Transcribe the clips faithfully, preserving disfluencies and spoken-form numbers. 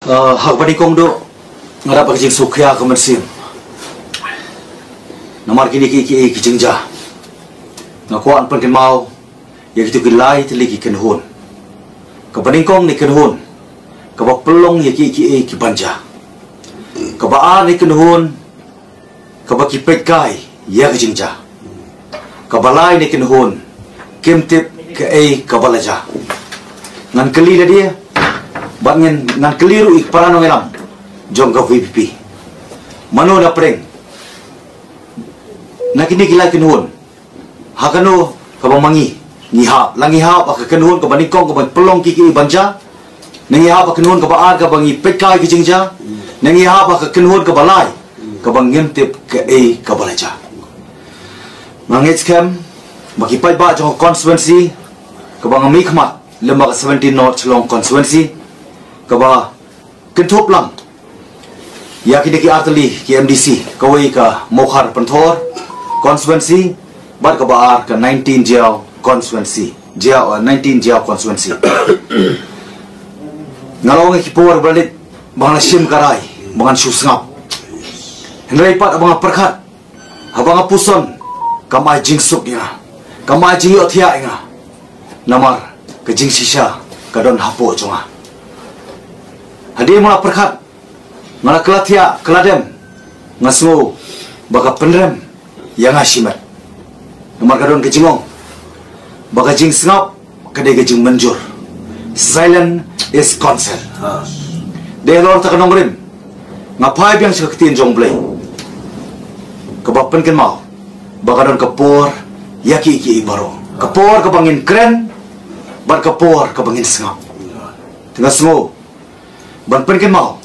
Uh, ha kaba nyngkong duh, nga dap ka jingsngewkhia ka mynsiem. Namar kine ki, ki, ki jingjia, nga kwah pynkynmaw ïa kito ki lai tylli ki kynhun. Kaba nyngkong ne kynhun kaba pynlong ïa ki, ki, ki ban jia. Kaba ar ne kynhun kaba ki peit kai ïa ka jingjia. Kaba lai ne kynhun kim tip kaei kaba la jia. Ngan kylli lade, bad ngan, ngan kylli ruh ïa ki para nongïalam jong ka V P P. Mano na pdeng na kine ki lai kynhun, ha kano kaba ma ngi ngi hap? La ngi hap ha ka kynhun kaba nyngkong kaba pynlong ki, ki ban jia? Ne ngi hap ha ka kynhun kaba ar kaba ngi peit kai ki jingjia? Ne ngi hap ha ka kynhun kaba lai kaba ngim tip kaei kaba la jia? Nga ngeit skhem ba ki paidbah jong ka constituency kaba nga mihkhmat, lem bad ka seventeen North Shillong constituency, kaba kynthup lang ïa kine ki artylli ki M D C, kawei ka Mawkhar Pynthor constituency, bad kaba ar ka nineteen Jaïaw constituency. Jaïaw, uh, nineteen Jaïaw constituency. Nga la ong ïa ki por ba la leit ba nga la shim ka rai ba ngan shu sngap. Hynrei pat ba nga pyrkhat, haba nga puson, kam ai jingsuk ïa nga, kam ai jingïohthiah ïa nga. Namar ka jingshisha ka don hapoh jong nga. Hadien ba nga pyrkhat, nga la kylla thiah, kylla dem, nga sngew ba ka pynrem ïa nga shimet. Namar ka don ka jingong ba ka jingsngap ka dei ka jingmynjur. Silence is consent. Dei halor kata ka nongrim nga phai biang sha ka ktien jong U Blei kaba pynkynmaw ba ka don ka por ïa ki, ki baroh. Ka por kaba ngin kren bad ka por kaba ngin sngap. Te nga sngew ban pynkynmaw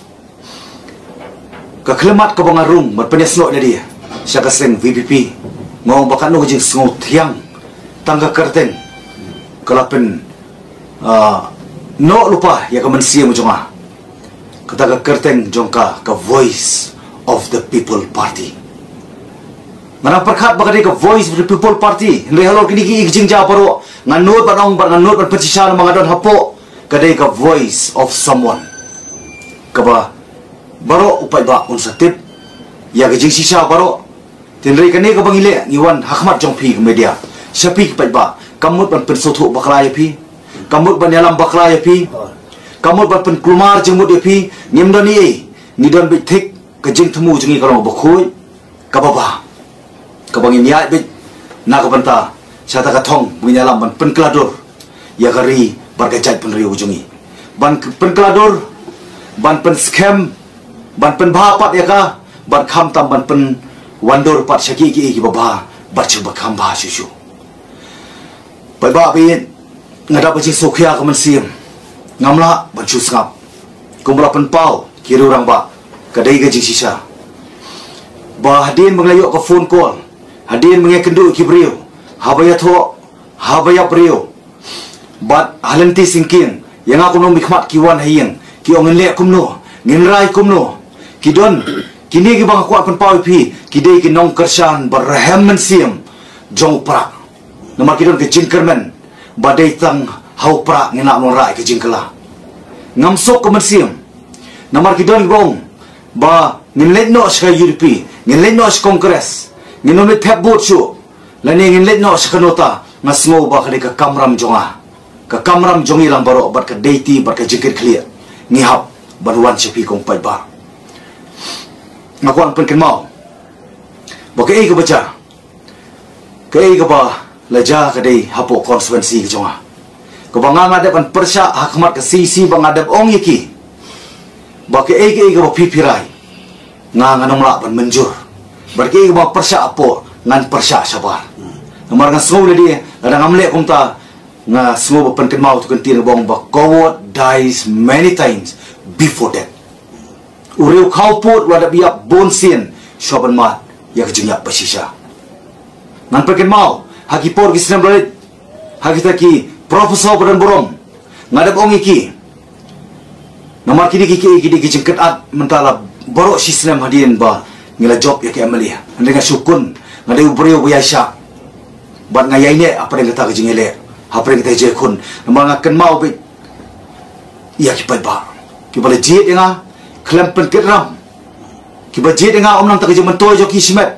ka khyllipmat kaba nga rung ban pynïasnoh ïa lade sha ka seng V P P. Nga ong ba katno ka jingsngew thiang, tang ka kyrteng ka la pyn, ah, noh lypa ïa ka mynsiem jong nga. Kata ka kyrteng jong ka, ka Voice of the People Party. Nga nang pyrkhat ba ka dei ka Voice of the People Party, hynrei halor kine ki, ki jingjia baroh nga nud ban ong bad nga nud ban pynshisha namar nga don hapoh, ka dei ka voice of someone kaba baroh u paidbah un sa tip ïa ka jingshisha baroh. Hynrei kane kaba ngi leh, ngi wan ha khmat jong phi ka media, sha phi ki paidbah, kam mut ban pynsngewthuh bakla ïa phi, kam mut ban ïalam bakla ïa phi, kam mut ban pynkulmar jingmut ïa phi. Ngim don ei ei, ngi don beit thik. Ka jingthmu jong ngi ka long kaba khuid, kaba bha, kaba ngin ïaid beit na ka bynta sha kata ka thong ba ngin ïalam ban pynkylla dur ïa ka ri bad ka jaitbynriew jong ngi. Ban k-, pynkylla dur, ban pynskhem, ban pynbha pat ïa ka, bad khamtam ban pynwandur pat sha ki, ki, kiba bha bad sha kiba kham bha shuh shuh. Paidbah, ba ïeit, nga dap ka jingsngewkhia ka mynsiem. Ngam lah ban shu sngap. Kumba la pynpaw ki riew rangbah, ka dei ka jingshisha ba hadien ba nga la ïoh ka phone call, hadien ba nga ïakynduh ki briew, haba ïathoh, haba ïap briew, bad ha lynti syngkien, ïa nga kumno, mihkhmat ki wan ha ïing, ki ong ngin leh kumno, ngin rai kumno. Ki don, kine kiba nga kwah pynpaw ïa phi, ki dei ki nongkyrshan ba rhem mynsiem jong u Prah. Namar ki don ka jingkyrmen ba dei tang ha u Prah ngin lah ban wanrah ïa ka jingkylla. Ngam suk ka mynsiem. Namar ki don kiba ong ba ngin leit noh sha ka U D P, ngin leit noh sha ka Congress, ngin ym leit thep vote shuh, lane ngin leit noh sha ka NOTA. Nga sngew ba ka dei ka kamram jong nga, ka kamram jong ngi lang baroh, bad ka dei ti, bad ka jingkitkhlieh ngi hap ban wan sha phi ko paidbah. Nga kwah pynkynmaw ba kaei kaba jia, kaei kaba la jia ka dei hapoh constituency ka jong nga, kaba nga, nga dep ban pyrshah ha khmat ka C E C, ba nga dep ong ïa ki ba kaei kaei kaba phi phi rai, nga, ngan ym lah ban mynjur. Bad kaei kaba pyrshah hapoh, ngan pyrshah shabar. Namar nga sngew lade, lada ngam leh kumta, nga sngew ba pynkynmaw tu kyntien ba ong ba coward dies many times before death. U riew khawpud u la dep ïap bun sien shuwa ban mad ïa ka jingïap bashisha. Ngan pynkynmaw, ha ki por ki snem ba la leit, ha kita ki professor ba don burom, nga dep ong ïa ki. Namar kine ki, ki, ki dei ki jingkynad mynta la baroh shi snem hadien ba ngi la jop ïa ka M L A. Hynrei nga shu khun, nga dei u briew ba ïaishah, bad nga ïaineh hapdeng kata ka jingïaleh, hapdeng kata ka jingïakhun. Namar nga kynmaw beit ïa ki paidbah. Kiba la jied ïa nga khlem pynkit ram. Kiba jied ïa nga ym nang tang ka jingmyntoi jong ki shimet.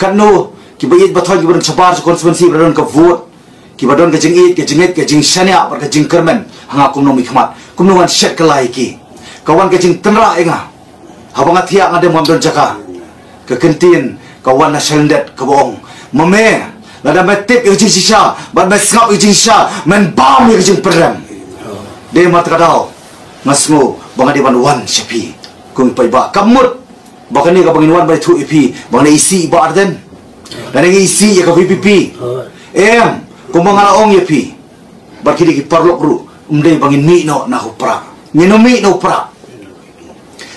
Katno kiba ïeit ba thoh kiba don shabar jong constituency ba don ka vote, kiba don ka jingïeit, ka jingngeit, ka jingshaniah bad ka jingkyrmen ha nga kum u nongmihkhmat. Kumno ngan shet kylla ïa ki? Ka wan ka jingtynrah ïa nga. Haba nga thiah nga dem ngam don jaka. Ka kyntien ka wan na shalyndet kaba ong, ma me, lada me tip ïa ka jingshisha bad me sngap ïa ka jingshisha, men bam ïa ka jingpyrem. Dei namar kata ka daw nga sngew ba nga dei ban wan sha phi. Kum i paidbah, kam mut ba kane kaba ngin wan ban ïathuh ïa phi ba ngan isih ïa i Bah Ardent, lane ngan isih ïa ka VPP. Em, kumba nga la ong ïa phi bad ki dei ki paralok ruh, ym dei ba ngin mih noh na u Prah. Ngin ym mih na u Prah.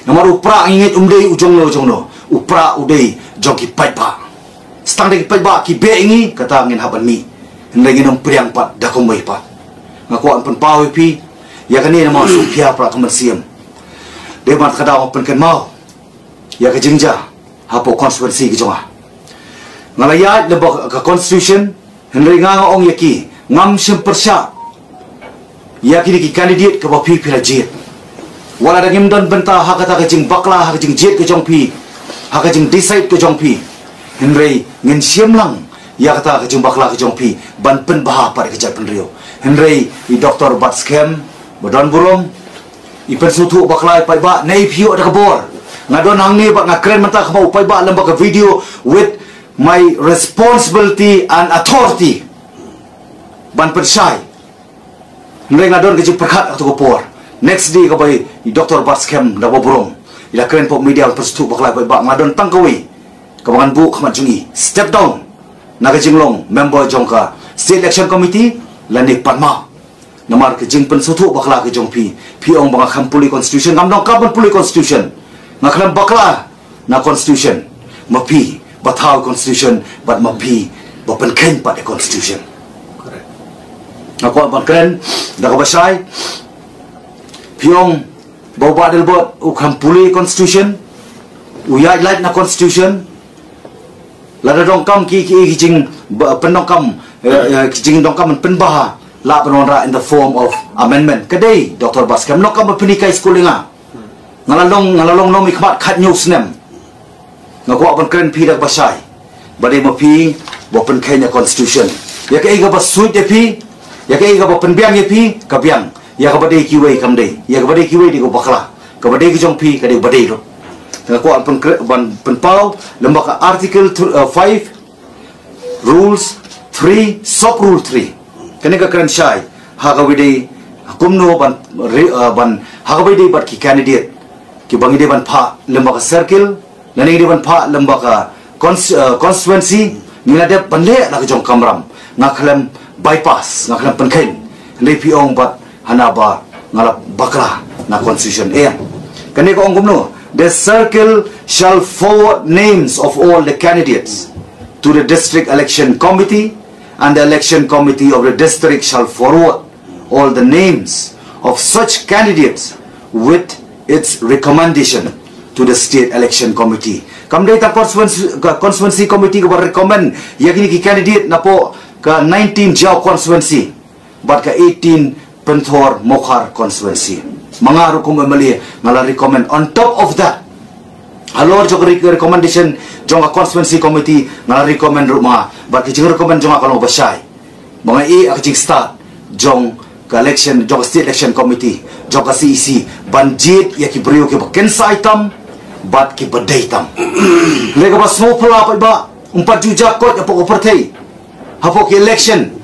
Namar u Prah ngi ngeit um dei u jongno jongno. U Prah u dei jong ki paidbah. Tang da ki paidbah ki beh ïa ngi, kata ngin hap ban mih. Hynrei ngin ym pdiang pat da kumwei pat. Nga kwah ban pynpaw ïa phi ïa kane namar shu phi Prah ka mynsiem. Dei namar kata nga pynkynmaw ïa ka jingjia hapoh constituency ka jong nga. Nga la ïaid lyngba ka constitution, hynrei nga nga ong ïa ki, ngam shym pyrshah ïa kine ki candidate kaba phi phi la jied. Wat la da ngim don bynta ha kata ka jingbakla, ha ka jingjied ka jong phi, ha ka jingdecide ka jong phi, hynrei ngin shim lang ïa kata ka jingbakla ka jong phi ban pynbha pat ïa ka jaitbynriew. Hynrei i Doktor Batskhem ba don burom, i pynsngewthuh bakla ïa u paidbah, ne i phi ïoh da ka bor. Nga don hangne bad nga kren mynta kum u paidbah lyngba ka video with my responsibility and authority ban pynshai. Hynrei nga don ka jingpyrkhat ha katu ka por. Next day kaba i Doktor Batskhem da ba burom, i la kren hapoh media ban pynsngewthuh bakla ïa u paidbah, nga don tang kawei kaba ngan buh khmat jong i, step down na ka jinglong member jong ka State Election Committee lane pan map. Namar ka jingpynsngewthuh bakla ka jong phi, phi ong ba nga khlem pule constitution. Ngam donkam ban pule constitution. Nga khlem bakla na constitution. Ma phi ba thaw constitution bad ma phi ba pynkheiñ pat ïa constitution. Nga kwah ban kren da kaba shai. Phi ong ba u Bah Adelbert u khlem pule constitution, u ïaid lait na constitution. Lada donkam ki, ki, ki jing ba, pyndonkam, eh, eh, ki jingdonkam ban pynbha, lah ban wanrah in the form of amendment. Ka dei, Doktor Batskhem, donkam ban pynhikai skul ïa nga. Nga la long, nga la long nongmihkhmat khathynñiew snem. Nga kwah ban kren phi da kaba shai. Ba dei ma phi ba pynkheiñ ïa constitution. Ïa kaei kaba suit ïa phi, ïa kaei kaba pynbiang ïa phi, ka biang. Ïa kaba dei kiwei kam dei. Ïa kaba dei kiwei dei ka bakla. Kaba dei ka jong phi ka dei ba dei ruh. Te nga kwah ban pynkre-, ban pynpaw lyngba ka Article th-, uh, five, Rules three, Sub Rule three. Kane ka kren shai ha kaba dei kumno ban re-, uh, ban ha kaba dei bad ki candidate kiba ngi dei ban phah lyngba ka circle, lane ngi dei ban phah lyngba ka cons-, uh, constituency, ngi la dep ban leh la ka jong ka kamram. Nga khlem bypass, nga khlem pynkheiñ. Hynrei phi ong bad hana ba nga la bakla na constitution. Eh, kane ka ong kumno? The circle shall forward names of all the candidates to the district election committee, and the election committee of the district shall forward all the names of such candidates with its recommendation to the state election committee. Kam dei tang constituency, ka constituency committee kaba recommend ïa kine ki candidate napoh ka nineteen Jaïaw constituency bad ka eighteen Pynthor Mawkhar constituency. Ma nga ruh kum M L A nga la recommend. On top of that, halor jong ka re-, recommendation jong ka constituency committee, nga la recommend ruh ma nga. Bad ka jingrecommend jong nga ka long ba shai. Ba nga ïohi ha ka jingstad jong ka election, jong ka state election committee, jong ka C E C, ban jied ïa ki briew kiba kynsai tam bad kiba dei tam. Lei kaba sngewphylla pat ba um pat ju jia koit hapoh ka pyrthei, hapoh ki election.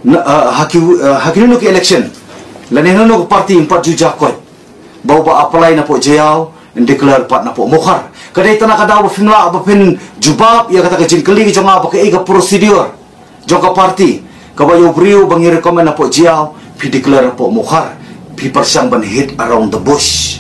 Na, ah, ha ki, ah, ha kino kino ki election, lane hano hano ka party, um pat ju jia koit ba uba apply napoh Jaïaw un declare pat napoh Mawkhar. Ka dei tang na ka daw ba phim lah ba phin jubab ïa kata ka jingkylli ka jong nga ba kaei ka procedure jong ka party kaba ïa u briew ba ngi recommend napoh Jaïaw phi declare napoh Mawkhar, phi pyrshang ban hit around the bush.